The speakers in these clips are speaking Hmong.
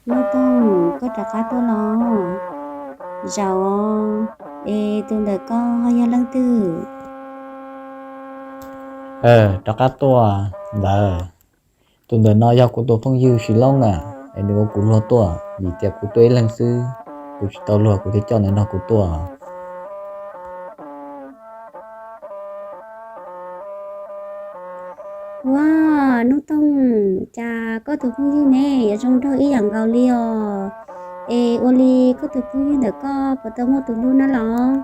Nuj Toog, koj rov qab tuaj los? Zaum os, es tus ntawm koj ho yog leej twg? Rov qab tuaj ntawd. Tus ntawm no yog kuv tus phooj ywg Sis Loob na, es nws ua kuv luag tuaj vim tias kuv tuaj ib leeg xwb, kuv tsis tau luag kuv thiaj coj nws nrog kuv tuaj. Ua, Nuj Toog, cas koj tus phooj ywg ne yuav zoo nraug ib yam nkaus li os? Es ua li koj tus phooj ywg ntawm koj puas tau muaj tus hlub na los?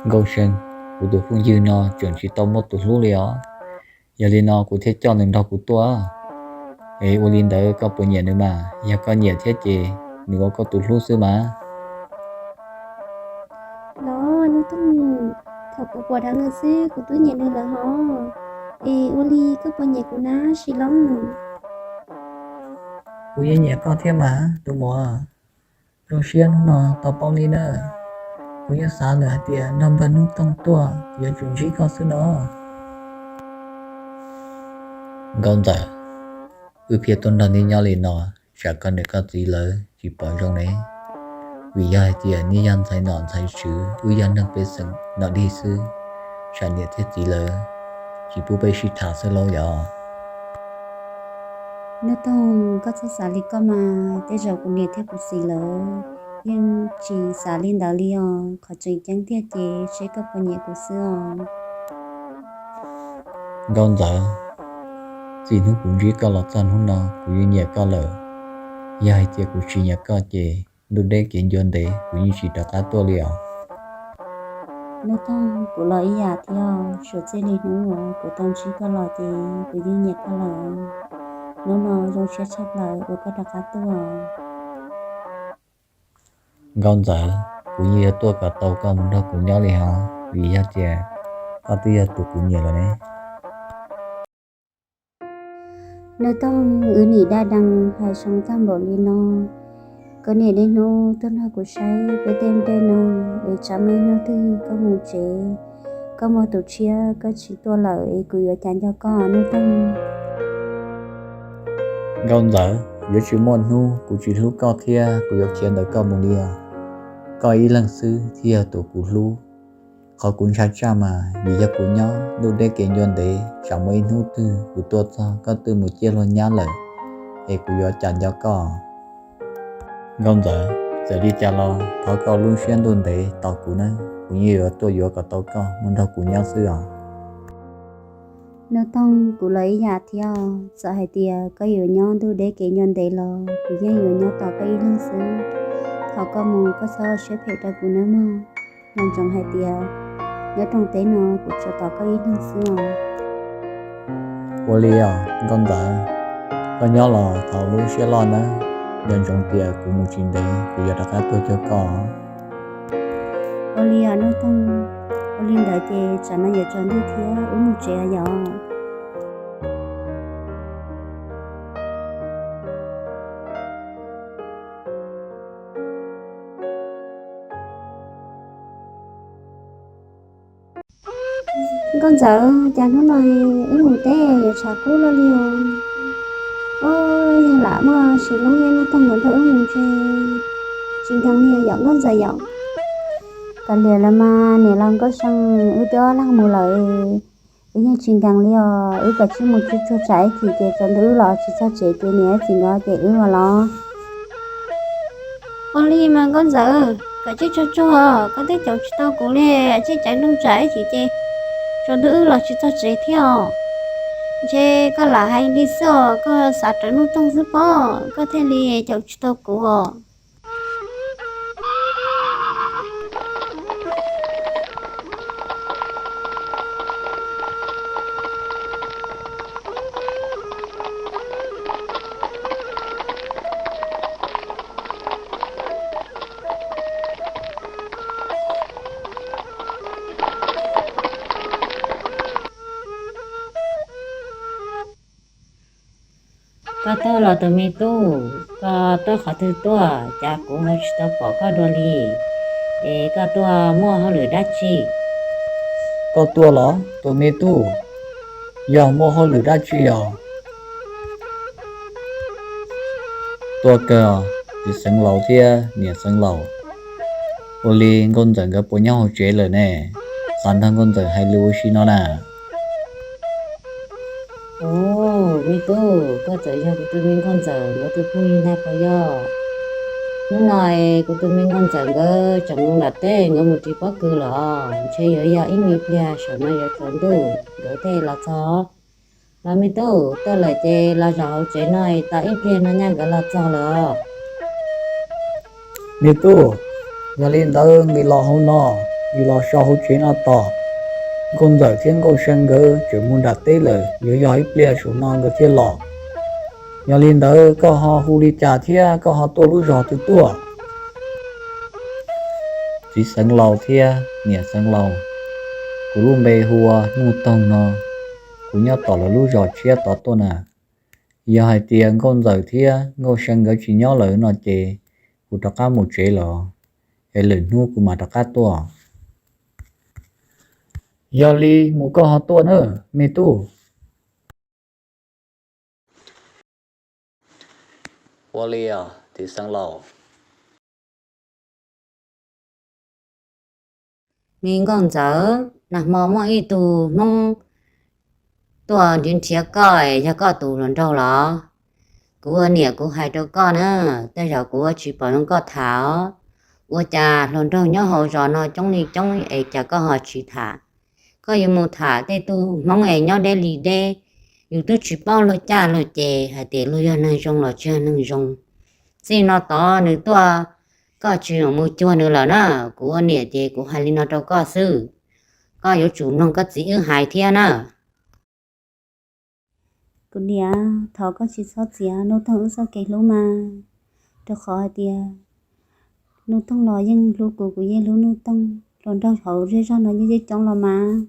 Nkauj See, kuv tus phooj ywg no tseem tsis tau muaj tus hlub li os. Yog li no kuv thiaj coj nws nrog kuv tuaj. Es ua li ntawd koj puas nyiam nws mas? Yog koj nyiam thiab ces nws ua koj tus hlub xwb mas. Los Nuj Toog, thaum kuv pom dheev nws xwb kuv twb nyiam nws lawm hos. Es ua li koj puas nyiam kuv na Sis Loob? Kuv yeej nyiam koj thiab mas tus muam. Zoo siab hnub no tau paub li na. Kuv yeej xav lawm hais tias nrog npawg Nuj Toog tuaj yuav tsum ntsib koj xwb no. Nkauj Ntxawm, wb pheej tuaj nrog nej nyob li no, tsam koj niam koj txiv lawv tsis pom zoo ne. Vim yog hais tias nej yog ntxhais nom ntxhais tswv, wb yog neeg pej xeem nom dig xwb, tsam niam thiab txiv lawv tsis pub peb sib tham xwb lauj yom. Nuj Toog, koj txhob xav li koj mas, tej zaum kuv niam thiab kuv txiv lawv yeej tsis xav li ntawd li os. Qhov tseem ceeb tiag ces seb koj puas nyiam kuv xwb os. Nkauj Ntxawm, txij hnub kuv ntsib koj los txog hnub no kuv yeej nyiam koj lawm. Yog hais tias kuv tsis nyiam koj ces ntuj deb kev ncua ntev kuv yeej tsis rov qab tuaj li os. Nuj Toog, kuv los ib yam thiab, suav txij li hnub uas kuv tau ntsib koj los ces kuv yeej nyiam koj lawm. Hnub no zoo siab tshaj plaws uas koj rov qab tuaj. Nkauj Ntxawm, kuv yeej yuav tuaj kom tau koj mus nrog kuv nyob li hos, vim yog tias koj twb yog tus kuv nyiam lawm ne. Nuj Toog, wb nim dab dees hais zoo tag npaum li no, koj niam niaj hnub tuaj nrog kuv saib peb tej nplej no, es tsam muaj ib hnub twg koj mus tsev, koj muaj tus tshiab koj tsis tuaj lawm es kuv yuav cas nco koj Nuj Toog. Nkauj Ntxawm, yuav tsis muaj hnub kuv tsis hlub koj thiab kuv yuav khiav ntawm koj mus li os. Koj ib leeg xwb thiaj yog tus kuv hlub. Qhov kuv ntshai tsaj mas vim yog kuv nyob ntuj deb kev ncua ntev, tsam muaj ib hnub twg kuv tuaj txog koj twb mus ciaj luag nyab lawm, es kuv yuav cas nco koj. Nkauj Ntxawm, txawm li cas los thov koj lub siab ntuj ntev tos kuv na, kuv yeej yuav tuaj yuav kom tau koj mus nrog kuv nyob xwb os. Nuj Toog, kuv los ib yam thiab, txawm hais tias koj yuav nyob ntuj deb kev ncua ntev los kuv yeej yuav nyob tos koj ib leeg xwb. Thov koj mus koj txhob siab phem rau kuv nawb mog. Nco ntsoov hais tias nyob rooj teb no kuv tsuas tos koj ib leeg xwb os. Ua li os Nkauj Ntxawm, koj nyob los thov lub siab loj nawb. Nco ntsoov tias kuv mus tsis ntev kuv yuav rov qab tuaj cuag koj. Ua li os Nuj Toog, ua li ntawd ces tsam no yuav tsaus ntuj thiab wb mus tsev os yom. Nkauj Ntxawm, cas hnub no wb mus teb yuav tshav kub luaj li os. Os, yog lam muaj Sis Loob thiab Nuj Toog nkawd nrog wb mus ces tsis nkees li yom Nkauj Ntxawm yom. Kav liam los mas niam laus Nkauj See, wb twb ob leeg mus lawm, wb yeej tsis nkees li os. Wb kav tsij mus tsuag tsuag tsam ib chim ces tsaus ntuj wb los tsis txog tsev ces niam txiv nkawd ces wb ua los. Ua li mas Nkauj Ntxawm, kav tsij tsuag tsuag, koj twb caum tsis tau kuv li, tsij ceev nrooj tsam ib chim ces tsaus ntuj wb los tsis txog tsev thiab os. Ntshe koj lam hais li xwb os, koj xav rawv Nuj Toog xwb pob, koj thiaj li caum tsis tau kuv os. Koj tuaj los tus me tub, koj tuaj qhov twg tuaj, cas kuv ho tsis tau pom koj dua li? Es koj tuaj muaj hauj lwm dab tsi? Koj tuaj los tus me tub, yog muaj hauj lwm dab tsi os? Tuaj kawg, txiv xeev laus thiab niam xeev laus. Ua li nkauj ntxawm nkawd puas nyob hauv tsev lawm ne? Xav nrog nkauj ntxawm hais lus ua si no na. Ub, me tub, koj txawm yog kuv tus me nkauj ntxawm nkawd tus phooj ywg ntag puas yog? Hnub no kuv tus me nkauj ntxawm nkawd tseem mus nram teb, nkawd mus ris pob kws lawm os. Ntshe yuav yog ib me pliag saum no yuav tsaus ntuj nkawd thiaj los txog. Los me tub, tuaj lawm ces los zaum hauv tsev no, tos ib pliag no nyaj nkawd los txog lawm os. Me tub, yog li ntawd nqis los hauv no, nqis los so hauv tsev no tos. Nkauj ntxawm thiab nkauj see nkawd tseem mus nram teb lawm, yuav yog ib pliag saum no nkawd thiaj los. Yog li ntawd koj ho hu li cas thiab koj ho tuaj lub zos twg tuaj? Txiv xeev laus thiab niam xeev laus, kuv lub npe hu ua Nuj Toog no, kuv nyob tom lawv lub zos tshiab tod tuaj na. Yog hais tias nkauj ntxawm thiab nkauj see nkawd tsis nyob lawm no ces kuv rov qab mus tsev lawm, es lwm hnub kuv mam rov qab tuaj. Yog li mus koj ho tuaj na, me tub. Ua li os txiv xeev laus. Me nkauj ntxawm, nag hmo muaj ib tug hmoob tuaj nrhiav nrhiav koj, yog koj tus hluas nraug los? Kuv ua niam kuv hais rau koj na, tej zaum kuv ua tsis pom zoo koj tham os. Ua cas hluas nraug nyob hauv zos no coob li coob es cas koj ho tsis tham? Koj yuav mus tham tej tug hmoob es nyob deb li deb, yus twb tsis paub luag caj luag ces hais tias luag yog neeg zoo los tsis yog neeg zoo. Txij no tod nws tuaj, koj tsis txhob mus cuag nws lawm na. Kuv ua niam ces kuv hais li no rau koj xwb, koj yuav tsum mloog koj txiv wb hais thiab na. Kuv niam, thov koj tsis txhob txiav Nuj Toog wb txoj kev hlub mas, rau qhov hais tias Nuj Toog los yeej hlub kuv, kuv yeej hlub Nuj Toog. Hluas nraug hauv zej zog no yeej coob los mas,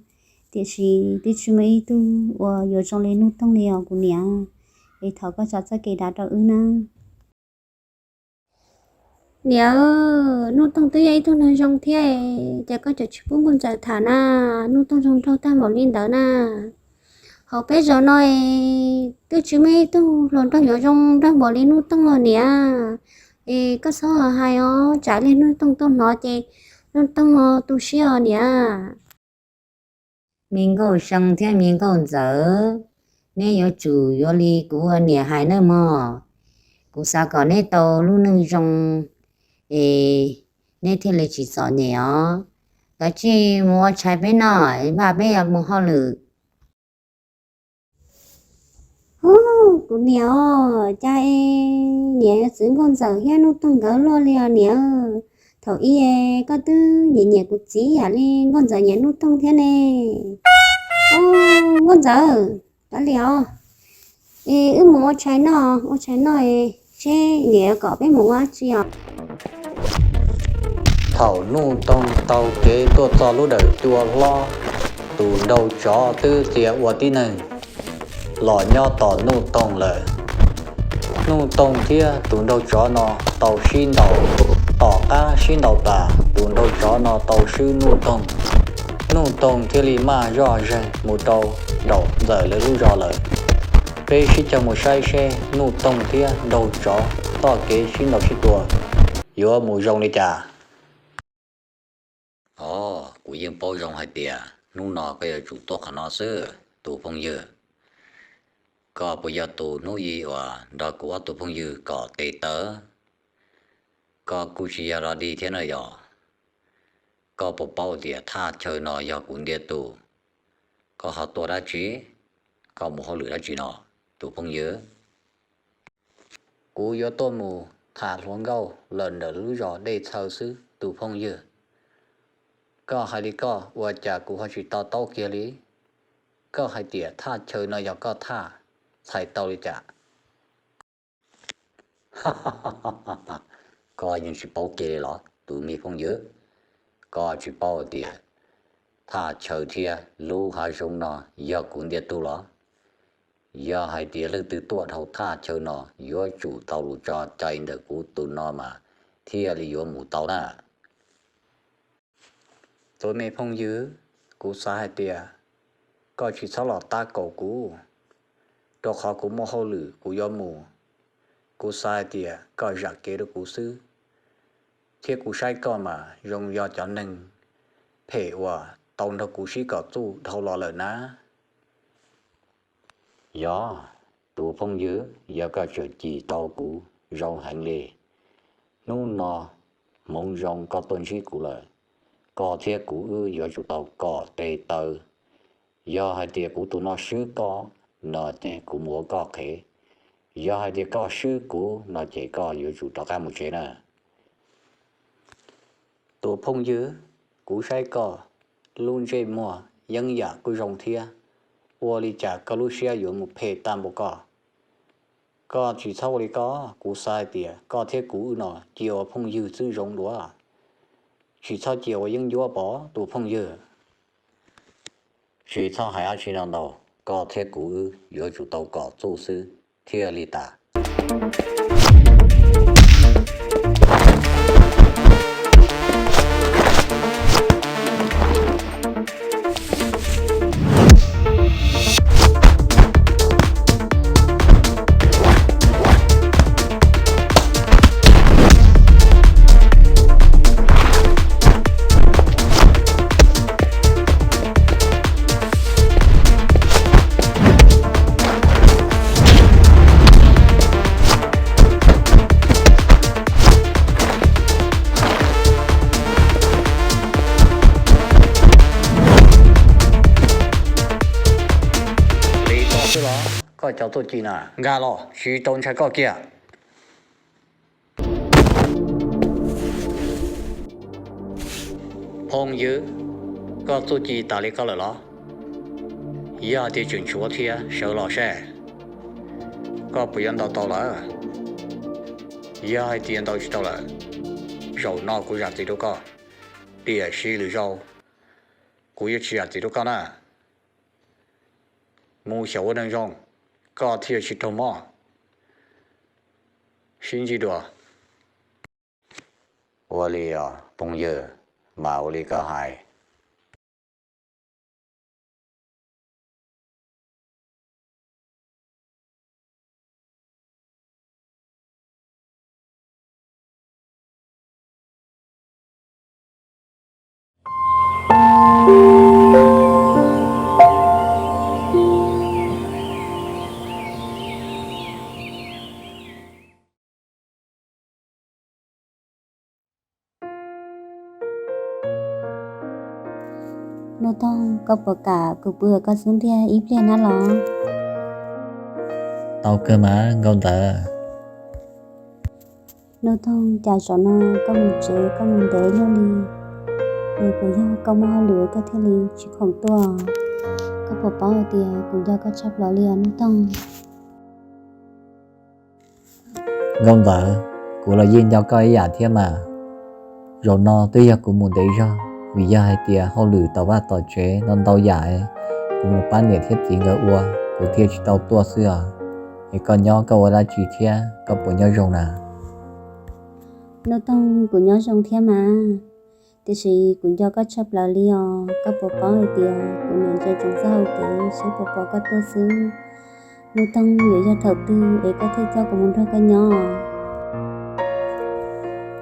tiam sis twb tsis muaj ib tug uas yuav zoo li Nuj Toog li os kuv niam. Es thov koj tso txoj kev dav rau wb na. Niam, Nuj Toog twb yog ib tug neeg zoo thiab, ces koj tseem tsis pub nkauj ntxawm tham na. Nuj Toog zoo nraug tag npaum li ntawd na. Hauv peb zos no twb tsis muaj ib tug hluas nraug yuav zoo nraug npaum li Nuj Toog los niam. Es koj txhob hais os, tsam ib pliag Nuj Toog tuaj hnov ces Nuj Toog tu siab os niam. Me nkauj see thiab me nkauj ntxawm, neb yuav tsum yuav li kuv ua niam hais nawb mog. Kuv xav kom neb tau lub neej zoo, es neb thiaj li tsis txom nyem os. Kav tsij mus ua tshais peb noj, npaj peb yuav mus hauj lwm. Ub, kuv niam os, cas es niam yuav txwv nkauj ntxawm thiab Nuj Toog nkawd luaj li os niam. Thaum ub koj twb nyiam nyiam kuv txiv yam li nkauj ntxawm nyiam Nuj Toog thiab ne. Ub, nkauj ntxawm, kav liam os. Es wb mus ua tshais noj, ua tshais noj es seb niam yuav kom peb mus ua dab tsi os. Thaum Nuj Toog taug kev tuaj txog lub dawm cua hlob, tus nraug tsov twb txia ua tib neeg los nyob tos Nuj Toog lawm. Nuj Toog thiab tus nraug tsov no tau sib ntaus, tom qab sib ntaus tas tus nraug tsov no tau swb Nuj Toog. Nuj Toog thiaj li maj zoj zeeg mus rau nraum Ntxawm lawv lub zos lawm. Peb sib caug mus saib seb Nuj Toog thiab nraug tsov txoj kev sib ntaus sib tua yuav mus zoo li cas. Os, kuv yeej paub zoo hais tias hnub no koj yuav tsum tuaj qhov no xwb tus phooj ywg. Koj puas yog tus hnub i uas nrog kuv ob tug phooj ywg kom tes taw? Koj kuj tsis yog dog dig thiab na yom. Koj puas paub tias thaj chaw no yog kuv ntiag tug? Koj ho tuaj dab tsi? Koj mus hauj lwm dab tsi no, tus phooj ywg? Kuv yuav tuaj mus tham hluas nkauj lawm ntawm lub zos Dej Txhaw xwb tus phooj ywg. Koj hais li koj ua cas kuv ho tsis to taub kiag li? Koj hais tias thaj chaw no yog koj thaj, txhais tau li cas? Koj yeej tsis paub kiag li los tus me phooj ywg? Koj tsis paub tias thaj chaw thiab lub hav zoov no yog kuv ntiag tug los? Yog hais tias leej twg tuaj dhau thaj chaw no yuav tsum tau los tso cai ntawm kuv tus no mas thiaj li yuav mus tau na. Tus me phooj ywg, kuv xav hais tias koj tsis txhob los tab kaum kuv, rau qhov kuv muaj hauj lwm kuv yuav mus. Kuv xav hais tias koj zam kev rau kuv xwb, thiab kuv saib koj mas zoo yog cov neeg phem uas tau nrog kuv sib kom txuj dhau los lawm na. Yog, tus phooj ywg, yog koj tseem cim tau kuv zoo heev li. Hnub no hmoov zoo koj tuaj ntsib kuv lawm, koj thiab kuv wb yuav tsum tau kom tes taw. Yog hais tias kuv tus no swb koj no ces kuv mus ua koj qhev, yog hais tias koj swb kuv no ces koj yuav tsum rov qab mus tsev na. Tus phooj ywg, kuv saib koj lub ntsej muag yeeb yam kuj zoo thiab, ua li cas koj lub siab yuav mus phem tag npaum koj? Koj tsis txhob ua li koj, kuv xav hais tias koj thiab kuv wb no cia ua phooj ywg xwb zoo dua, tsis txhob cia ua yeeb ncuab pov tus phooj ywg. Tsis txhob hais dab tsi no ntau, koj thiab kuv wb yuav tsum tau kom txuj xwb thiaj li tas. Li ko xwb los? Koj cov txuj ci na nkag los tsis tau ntshai koj kiag. Phooj ywg, koj txuj ci tas li koj lawm los? Yog hais tias tseem tshuav thiab sawv los seb, koj puas yuav ntaus tau lawm? Yog hais tias ntaus tsis tau lawm, zaum no kuv zam txim rau koj, tiam sis lwm zaus kuv yuav tsis zam txim rau koj na. Mus xyaum ua neeg zoo, koj thiaj tsis raug mob. Sib ntsib dua. Ua li os phooj ywg, mas ua li koj hais. Nuj Toog, koj puas kam kuv pw koj xub ntiag ib pliag na los? Tau kawg mas Nkauj Ntawd. Nuj Toog, cas zaum no koj mus tsev koj mus ntev luaj li? Es puas yog koj muaj hauj lwm koj thiaj li tsis khoom tuaj? Koj puas paub hais tias kuv nco koj tshaj plaws li os Nuj Toog. Nkauj Ntawd, kuv los yeej nco koj ib yam thiab mas. Zaum no twb yog kuv mus ntev zog, vim yog hais tias hauj lwm tom vaj tom tsev no ntau yam, kuv mus pab niam thiab txiv nkawd ua, kuv thiaj tsis tau tuaj xwb os. Es koj nyob koj ua dab tsi thiab, koj puas nyob zoo na? Nuj Toog, kuv nyob zoo thiab mas, tiam sis kuv nco koj tshaj plaws li os. Koj puas paub hais tias kuv niam ntsia tsoom txoj hau kev seb puas pom koj tuaj xwb. Nuj Toog, yuav yog thaum twg es koj thiaj coj kuv mus nrog koj nyob?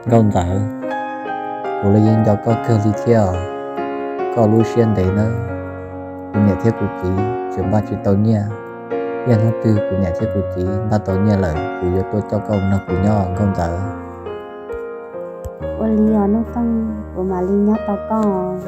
Nkauj Ntawd, kuv los yeej nco koj kawg li thiab os. Koj lub siab ntev nawb. Kuv niam thiab kuv txiv tseem npaj tsis tau nyiaj. Yog hnub twg kuv niam thiab kuv txiv npaj tau nyiaj lawm, kuv yuav tuaj coj koj mus nrog kuv nyob Nkauj Ntawd. Ua li os Nuj Toog, kuv mam li nyob tos koj.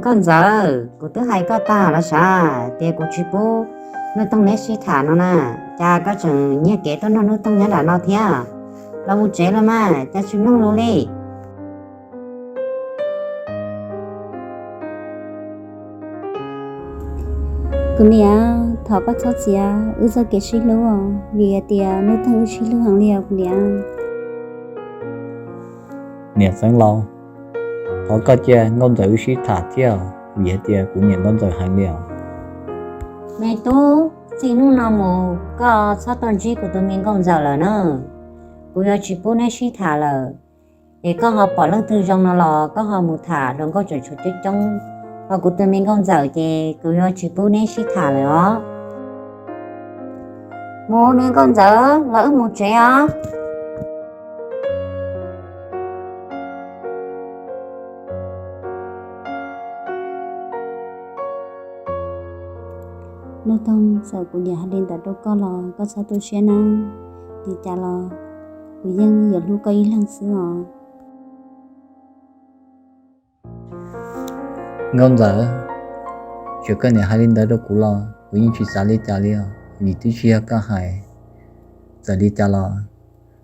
Nkauj Ntxawm, kuv twb hais koj tag los sav tias kuv tsis pub Nuj Toog neb sib tham no na, cas koj tseem nyiag kev tuaj nrog Nuj Toog nyob nram no thiab? Los mus tsev los mas, cas tsis mloog lus li? Kuv niam, thov koj txhob txiav wb txoj kev sib hlub os, vim hais tias Nuj Toog wb sib hlub heev li os kuv niam. Niam Txeev Laus, thov koj cia Nkauj Ntxawm wb sib tham thiab, vim hais tias kuv nyiam Nkauj Ntxawm heev li os. Me tub, txij hnub no mus koj txhob tuaj ntsib kuv tus me Nkauj Ntxawm lawm na. Kuv yuav tsis pub neb sib tham lawm. Es koj ho pom leej twg zoo no los koj ho mus tham, hluas nkauj tseem tshuav coob coob, ho kuv tus me Nkauj Ntxawm ces kuv yuav tsis pub neb sib tham lawm os. Mus, me Nkauj Ntxawm, los wb mus tsev os. Nuj Toog, txawm kuv niam hais li ntawd rau koj los koj txhob tu siab nawb. Li cas los kuv yeej yuav hlub koj ib leeg xwb os. Nkauj Ntxawm, txawm koj niam hais li ntawd rau kuv los kuv yeej tsis xav li cas li os, vim twb tsis yog koj hais. Txawm li cas los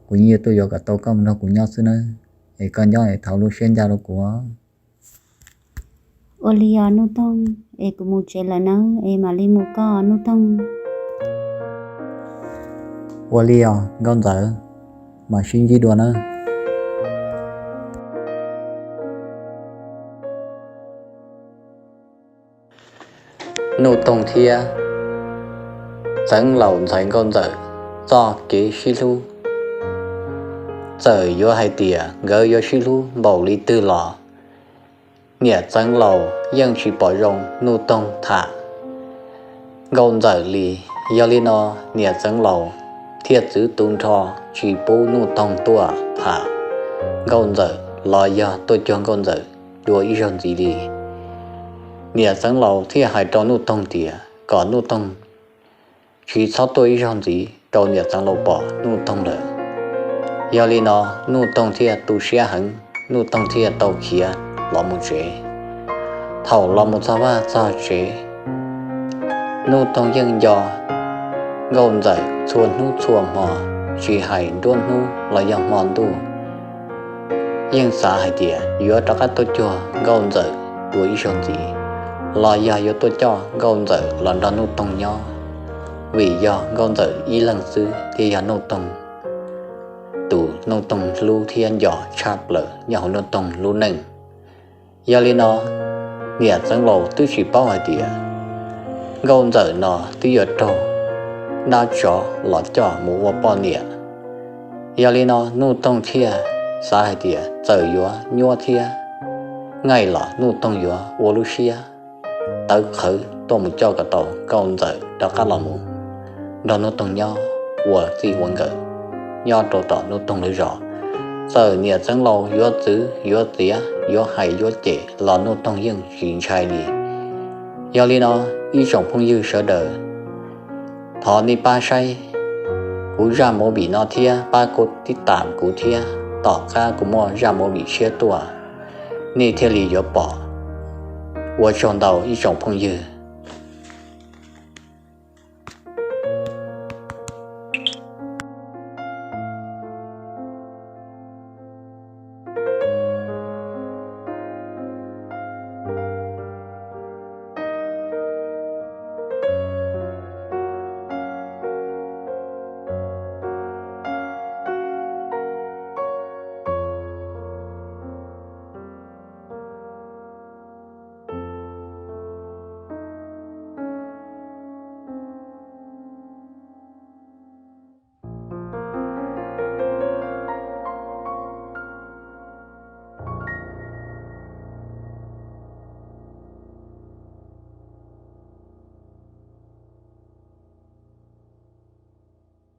kuv yeej yuav tuaj yuav kom tau koj mus nrog kuv nyob xwb nawb, es koj nyob es thaum lub siab ncaj rau kuv. Ua li os Nuj Toog, es kuv mus tsev lawm nawb, es mam li mus koj Nuj Toog. Ua li os Nkauj Ntxawm, mam sib ntsib dua nawb. Nuj Toog thiab Txeev Laus ntxhais Nkauj Ntxawm txoj kev sib hlub, txawm yuav hais tias nkawd yuav sib hlub npaum li twg los niam Txeev Laus yeej tsis pom zoo Nuj Toog tham Nkauj Ntxawm li. Yog li no niam Txeev Laus thiaj txwv tu nrho tsis pub Nuj Toog tuaj tham Nkauj Ntxawm los yog tuaj cuag Nkauj Ntxawm dua ib zaug ntxiv li. Niam Txeev Laus thiaj hais rau Nuj Toog tias kom Nuj Toog tsis txhob tuaj ib zaug ntxiv rau niam Txeev Laus pom Nuj Toog lawm. Yog li no Nuj Toog thiaj tu siab heev, Nuj Toog thiaj tau khiav los mus tsev. Thaum los mus txog vaj txog tsev, Nuj Toog yeej nco Nkauj Ntxawm txhua hnub txhua hmo, tsis hais nruab hnub los yog hmo ntuj. Yeej xav hais tias yuav rov qab tuaj cuag Nkauj Ntxawm dua ib zaug ntxiv, los yog yuav tuaj coj Nkauj Ntxawm los nrog Nuj Toog nyob, vim yog Nkauj Ntxawm ib leeg xwb thiaj yog Nuj Toog tus Nuj Toog hlub thiab nco tshaj plaws nyob hauv Nuj Toog lub neej. Yog li no, niam Txeev Laus twb tsis paub hais tias Nkauj Ntxawm no twb yuav raug dab tsov los coj mus ua poj niam. Yog li no Nuj Toog thiaj xav hais tias txawm yuav nyuaj thiab ngaij los Nuj Toog yuav ua lub siab tawv qhawv tuaj mus coj kom tau Nkauj Ntxawm rov qab los mus nrog Nuj Toog nyob ua txij ua nkawm nyob rau tom Nuj Toog lawv zos. Txawm niam Txeev Laus yuav txwv yuav txiav yuav hais yuav cem los Nuj Toog yeej tsis ntshai li. Yog li no, ib tsoom phooj ywg sawv daws, thov nej pab saib kuv zaj movie no thiab pab kuv tib tam kuv thiab, tom qab kuv muaj zaj movie tshiab tuaj, nej thiaj li yuav pom. Ua tsaug ntau ib tsoom phooj ywg.